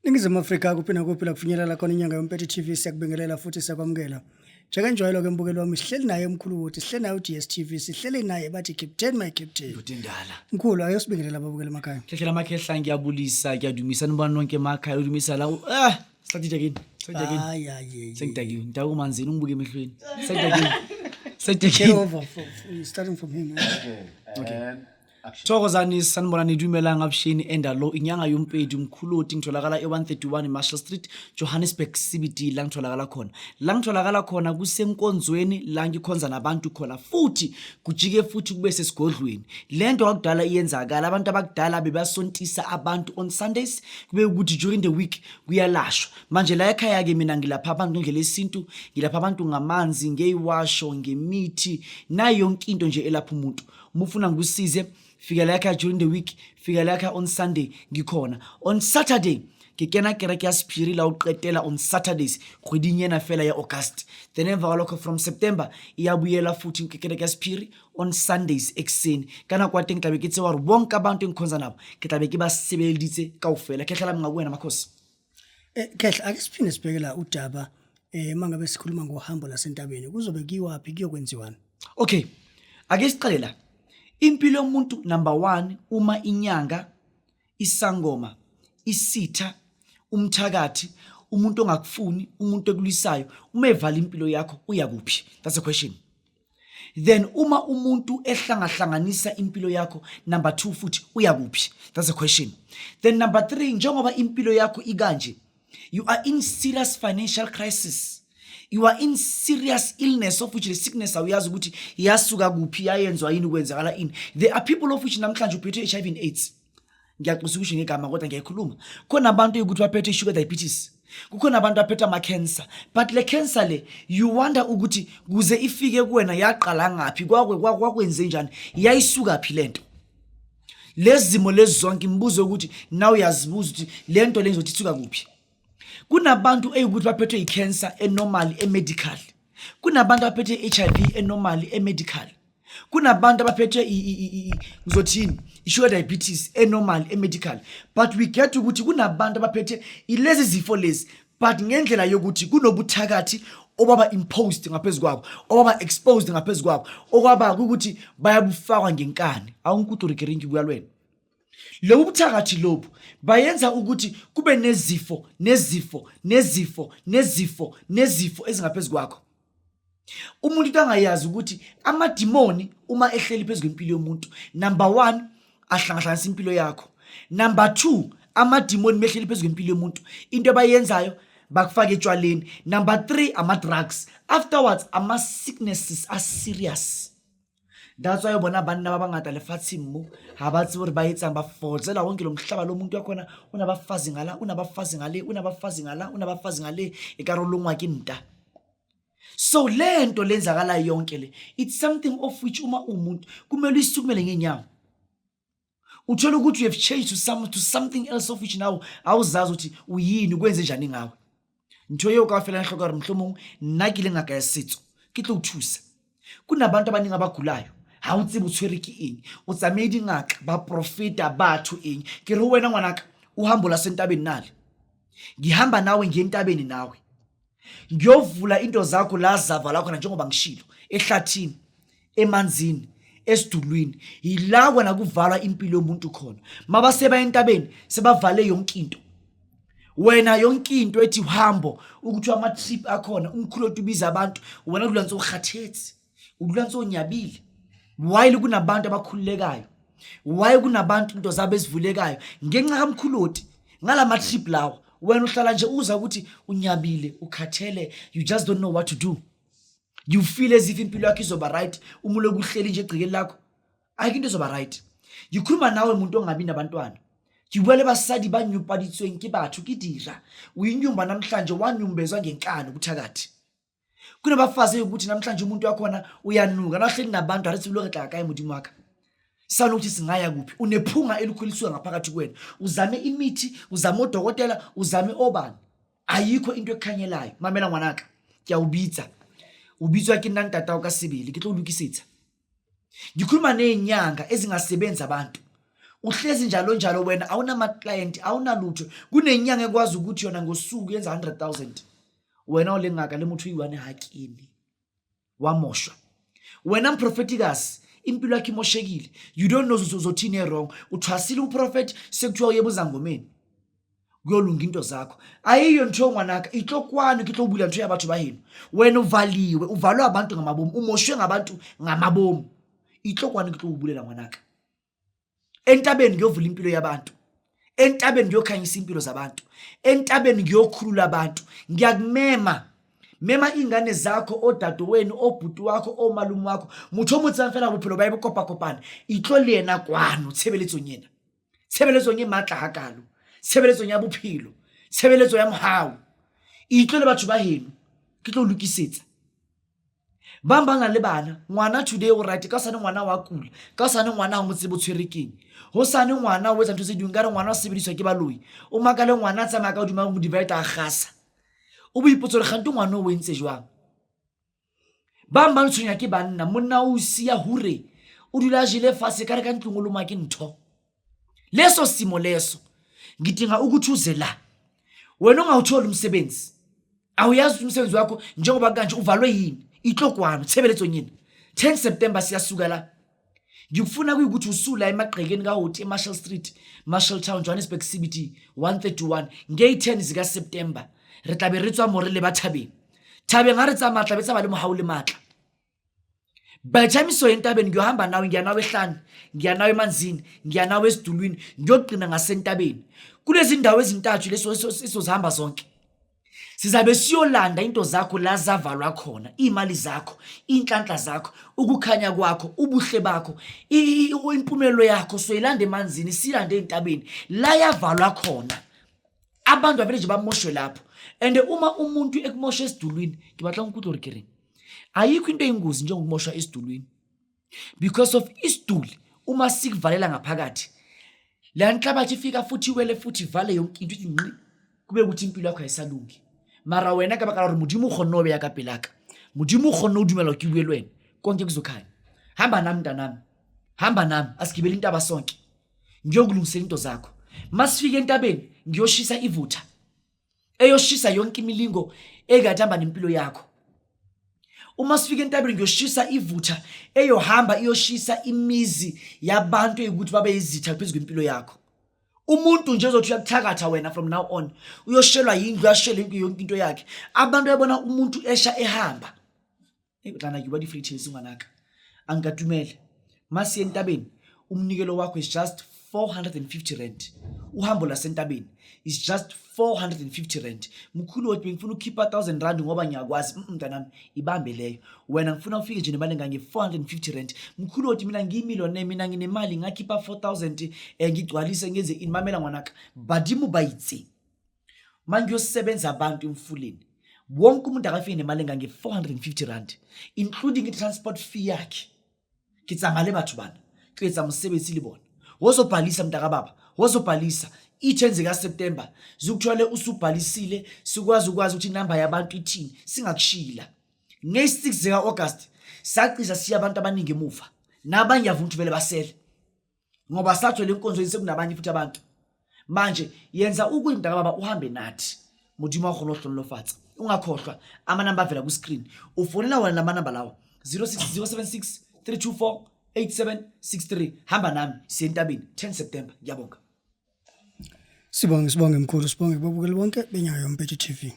Ningizimu Afrika kuphi nakuphi la kufinyelela khona inyanga yompethe TV, siyakubingelela futhi siyakwamukela. Njengenjwayelo ke mbukeli wami, sihleli naye umkhulu wothi, sihleli naye uDStv, sihleli naye bathi captain my captain. Ndoda endala. Mkhulu, ayosibingelela ababukeli emakhaya. Khehla lamakhehla, ngiyabulisa, ngiyadumisa nibani nonke emakhaya, udumisa la. Ah, sihladijakini. Sihladijakini. Hayi hayi. Sengidakiwe. Ngidaka umanzini ungibuke emehlweni. Sengidakiwe. Take Sengidakiwe. over starting from him. Eh? Okay. Thokozani, sanibonani, dumelang, avuxeni, endalo inyanga yompedi umkhuloti. Ngitholakala e-131 Marshall Street, Johannesburg CBD, la ngitholakala khona. La ngitholakala khona kusenkonzweni la ngikhonza nabantu khona, futhi kujike futhi kube sesigodlweni. Le nto kwakudala iyenzakala, abantu abakudala bebasontisa abantu on Sundays, kube ukuthi during the week kuyalashwa. Manje la ekhaya-ke mina ngilapha abantu ngendlela yesintu, ngilapha abantu ngamanzi, ngeyiwasho, ngemithi, nayo yonke into nje elapha umuntu. Uma ufuna ngikusize, fika la ekhaya during the week, fika la ekhaya on Sunday, ngikhona. On Saturday ke kena kereke ya sephiri la o qetela on Saturdays kgweding ena fela ya August. Then emva kwalokho from September iyabuyela futhi kereke ya sephiri on Sundays ekuseni. Ka nako ya teng ke tlabe ke tseba gore bonke abantu engikhonza nabo ke tlabe ke ba sebeleditse kaofela. Khehla lami, ngakuwena makhosi. Khehla, ake siphinde sibheke la udaba, mangabe sikhuluma ngohambo lasentabeni, kuzobe kuyiwaphi, kuyokwenziwani? Okay, ake siqale la. Impilo yomuntu, number 1, uma inyanga, isangoma, isitha, umthakathi, umuntu ongakufuni, umuntu ekulwisayo, uma evala impilo yakho, uya kuphi? That's a question. Then uma umuntu ehlangahlanganisa impilo yakho, number 2 futhi, uya kuphi? That's a question. Then number 3, njengoba impilo yakho ikanje, you are in serious financial crisis, you are in serious illness of which the sickness awuyazi ukuthi yasuka kuphi, yayenzwa yini, kwenzakala ini. There are people of which namhlanje uphethwe HIV and AIDS. Ngiyaxolisa ukusho ngegama, kodwa ngiyayikhuluma. Khona abantu ukuthi baphethwe i-sugar diabetes, kukhona abantu aphethwe ama-cancer, but le cancer le you wonder ukuthi kuze ifike kuwena yaqala ngaphi, kwakwenze njani, yayisuka phi lento. Lezi zimo lezi zonke imibuzo ukuthi nawe uyazibuza ukuthi le nto le ngizothi isuka kuphi. Kunabantu eyukuthi baphethwe i-cancer enormal e-medical, kunabantu abaphethwe i-HIV enormal e-medical, kunabantu abaphethwe ngizothini, i-sugar diabetes enormal e-medical, but we get ukuthi kunabantu abaphethe ilezi zifo lezi, but ngendlela yokuthi kunobuthakathi obaba imposed ngaphezu kwabo, obaba exposed ngaphezu kwabo, okwaba ukuthi bayabufakwa ngenkani. Awunkudurikirinki buya lwena. Lobu buthakathi lobu bayenza ukuthi kube nezifo nezifo nezifo nezifo nezifo ezingaphezu kwakho. Umuntu into angayazi ukuthi amadimoni uma ehleli phezu kwempilo yomuntu, number 1, ahlangahlanganisa impilo yakho. Number 2, amadimoni mehleli phezu kwempilo yomuntu, into abayenzayo bakufaka etshwaleni. Number 3, ama-drugs. Afterwards ama-sicknesses are serious. That's why ubona banna ba bangata lefatsheng mo ga ba tsebe gore ba etsang, ba fotsela wonke lo mhlaba. Lo muntu wakhona unabafazi ngala, unabafazi ngale, unabafazi ngala, unabafazi ngale, e ka rolongwa ke nta. So le nto lenzakala yonke le, it's something of which uma umuntu kumele uyisukumele ngenyawo. Uthola ukuthi you have changed to something else of which now awuzazi ukuthi uyini, ukwenze njani ngawe. Ntho eo kaofela e hloka hore mohlomong nna ke le ngaka ya setso ke tlo o thusa. Kunabantu abaningi abagulayo, ha o tsebe o tshwere ke eng, o tsamaye dingaka, baprofeta, batho, eng. Ke re ho wena ngwanaka, uhambo lwasentabeni nale, ngihamba nawe, ngiye entabeni nawe, ngiyovula into zakho la zavala khona, njengoba ngishilo, ehlathini, emanzini, esidulwini, yila kona kuvalwa impilo yomuntu khona. Mabaseba entabeni sebavale yonke into. Wena yonke into ethi uhambo ukuthi ama-trip akhona, umkhulu othi ubiza abantu, wena udlula ntse ukhathetse, udlula ntse onyabile. While kunabantu abakhululekayo, why kunabantu into zabo ezivulekayo ngenxa kamkhuloti ngalama trip lawa, wena uhlala nje uza ukuthi unyabile, ukhathele, you just don't know what to do. You feel as if impilo yakho izoba right uma uloku uhleli nje egcekeni lakho. Ayikho into ezoba right. Ngikhuluma nawe muntu ongabi nabantwana. Ke bua le basadi ba nyupaditsweng ke batho ke dira. Uyinyumba namhlanje, wanyumbezwa ngenkani ubuthakathi. Kunabafazi ukuthi namhlanje umuntu wakhona uyanuka nahleli nabantu, arethi lo re tla kae, modimo wa ka. Sanokuthi singaya kuphi? Unephunga elikhuliswa ngaphakathi kwena. Uzame imithi, uzame odokotela, uzame obani. Ayikho into ekukhanyelayo. Mamela ngwanaka, ke a o bitsa. O bitswa ke nna ntatao ka sebele, ke tlo o lokisetsa. Ngikhuluma nezinyanga ezingasebenzi abantu. Uhlezi njalo njalo wena awunama client, awunalutho. Kunenyanga ekwazi ukuthi yona ngosuku yenza 100,000. Wena olengaka le motho uyi-one hakini. Wamoshwa. Wena mprofetikazi impilo yakho imoshekile. You don't know uzothini e-wrong. Uthwasile uprofethi sekuthiwa uye ebuzangomeni. Kuyolunga into zakho. Ayiyo ntho ngwanaka, itlo kwano ke tlo bula ntho ya batho ba heno. Wena uvaliwe, uvalwe abantu ngamabomu, umoshwe ngabantu ngamabomu. Itlo kwano ke tlo bulela ngwanaka. Entabeni ngiyovula impilo yabantu. Entabeni ngiyokhanyisa impilo zabantu. Entabeni ngiyokhulula abantu. Ngiyakumema. Mema ingane zakho, odadewenu, obhuti wakho, omalume wakho. Motho o mo tsebang fela bophelo ba e bo kopakopana. Itlo le yena kwano tshebeletsong ena. Tshebeletsong e matla hakalo. Tshebeletsong ya bophelo. Tshebeletso ya mohau. Itlo le batho ba heno. Ke tlo lokisetsa. Bang ba na le bana, ngwana today o right, ka sane ngwana wa kula, ka sane ngwana ha mo tsebe o tshwere keng. Ho sane ngwana o etsa ntho tse ding, ka re ngwana o sebediswa ke baloi. O makale ngwana a tsamaya ka hodima mo divider a gasa. O bo ipotsa hore kgante ngwana o entse jwang. Bang ba ntshwenya ke banna, monna o siya hure, o dula a jele fatshe ka re ka ntlong o loma ke ntho. Leso simo leso ngidinga ukuthi uze la. Wena ongawutholi umsebenzi. Awuyazi umsebenzi wakho njengoba kanje uvalwe yini? Itlogwano tshebeletsong ena. 10 September siyasuka la. Ngikufuna kuyikuthi usula emagqekeni kaHoti eMarshall Street, Marshall Town, Johannesburg CBD 131 ngey-10 zika September. Re tla be re tswa mo re leba thabeng. Thabeng ha re tsamaya tla be tsamaya le mohau le matla. By the time sizoya entabeni ngiyohamba nawe, ngiya nawe ehlane, ngiya nawe emanzini, ngiya nawe esidulwini, ngiyogcina ngasentabeni. Kulezi ndawo ezintathu leso esizozihamba zonke. Sizabe siyolanda into zakho la zavalwa khona, iy'mali zakho, iy'nhlanhla zakho, ukukhanya kwakho, ubuhle bakho, impumelelo yakho soyilanda emanzini, siyilande ey'ntabeni la yavalwa khona. Abantu bavele nje bamoshwe lapho. And uma umuntu ekumosha esidulwini, ngibatla ngikutlwe hore ke reng? Ayikho into eyingozi njengokumoshwa esidulwini. Because of isiduli uma sikuvalela ngaphakathi, le nhlabathi ifika futhi iwele futhi ivale yonke into ithi nqi kube ukuthi impilo yakho ayisalungi. Mara wena ka baka la hore Modimo o kgonne ho beya ka pelaka. Modimo o kgonne ho dumela hore ke bue le wena. Konke kuzokhanya. Hamba nami mntanami. Hamba nami asigibele intaba sonke. Ngiyokulungisela into zakho. Masifika entabeni ngiyoshisa ivutha. Eyoshisa yonke imilingo ekade hamba nempilo yakho. Uma sifika entabeni ngiyoshisa ivutha eyohamba iyoshisa imizi yabantu eyikuthi babe yizitha phezu kwempilo yakho. Umuntu nje ozothi uyakuthakatha wena from now on uyoshelwa yindlu uyashela yonke into yakhe. Abantu bayabona umuntu esha ehamba. Dlana ke bua di-free tales ngwanaka. A nka tumele. Masiye entabeni umnikelo wakho is just 450 rand. Uhambo lasentabeni is just 450 rand. Mkhulu wethu bengifuna ukukhipha 1000 rand ngoba ngiyakwazi. Mntanami ibambe leyo. Wena ngifuna ufike nje nemali engange 450 rand. Mkhulu wethu mina ngiyimillionaire, mina nginemali ngakhipha 4000 ngigcwalise ngenze ini. Mamela ngwanaka. Badimo ba itse. Mangiyosebenza abantu emfuleni. Wonke umuntu akafike nemali engange 450 rand including i-transport fee yakhe. Ke tsamaya le batho bana, ke etsa mosebetsi le bona. Wozobhalisa mntakababa, wozobhalisa. I-10 zika-September zikuthwale usubhalisile, sikwazi ukwazi ukuthi inamba yabantu ithini, singakushiyi la. Ngeyi-6 zika-August saciza siya abantu abaningi emuva. Nabanye ngiyavuma ukuthi vele basele. Ngoba sathola enkonzweni sekunabanye futhi abantu. Manje yenza ukuthi mntakababa uhambe nathi. Modimo wa kgone ho hlonolofatsa. Ungakhohlwa amanamba avela ku screen. Ufonela wona lamanamba lawa 06076 324 8763. Hamba nami siye entabeni 10 September. Ngiyabonga. Sibonge sibonge mkhulu, sibonge kubabukeli bonke benyanga yompethu TV.